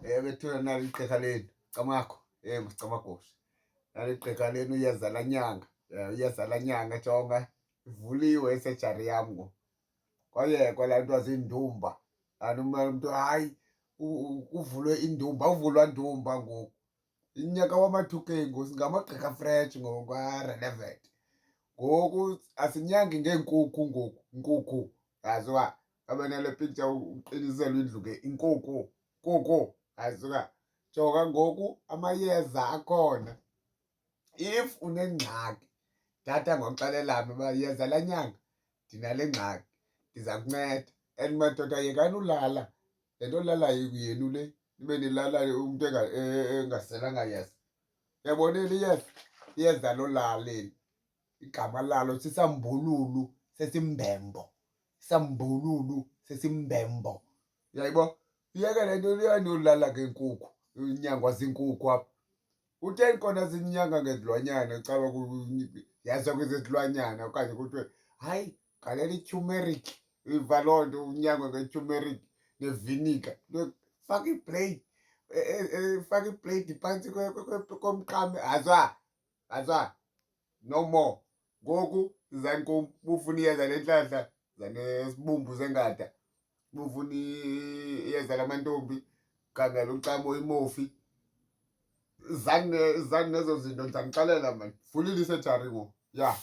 Bethuna nali igqirha lenu, Camakho, Camagoshi. Nali igqirha lenu iyeza lanyanga, iyeza lanyanga jonga ivuliwe isejari yam ngoku. Kwayekwa laa nto zindumba, laa nto umntu hayi kuvulwe indumba, awuvulwa ndumba ngoku. Unyaka wama-two K ngoku singamagqirha fresh ngoku a-relevant. Ngoku asinyangi ngeenkukhu ngoku, inkukhu yaziwa abe nale picture uqiniselwa indlu ke inkukhu, nkukhu yaziwa. Jonga ngoku amayeza akhona. If unengxaki thatha ngoxelela mna uba yeza laa nyanga ndinale ngxaki ndiza kunceda. And madoda yekani ulala, le nto olalayo yenu le nibe nilala umntu engaselanga yeza. Uyabona eli yeza, iyeza lolala eli. Igama lalo sisambululu sesimbembo, isambululu sesimbembo. Uyayibo? Iyeke le nto liyani yolala ngeenkukhu, unyangwa ziinkukhu apha. Kutheni kona sinyanga ngezilwanyana caba yaziwa kwezezilwanyana okanye kuthiwe hayi galela iturmeric, iva loo nto unyangwe ngeturmeric nevinika. Faka ibleyidi, faka ibleyidi phantsi komqame. Azwa, azwa, no more. Ngoku zizani kum, uba ufuna iyeza lentlahla za nesibumbu sengada, uba ufuna iyeza lamantombi khangela ucamo imofi. Zani, zani nezo zinto ndizanixelela maan. Vulile isejari ngoku, ya.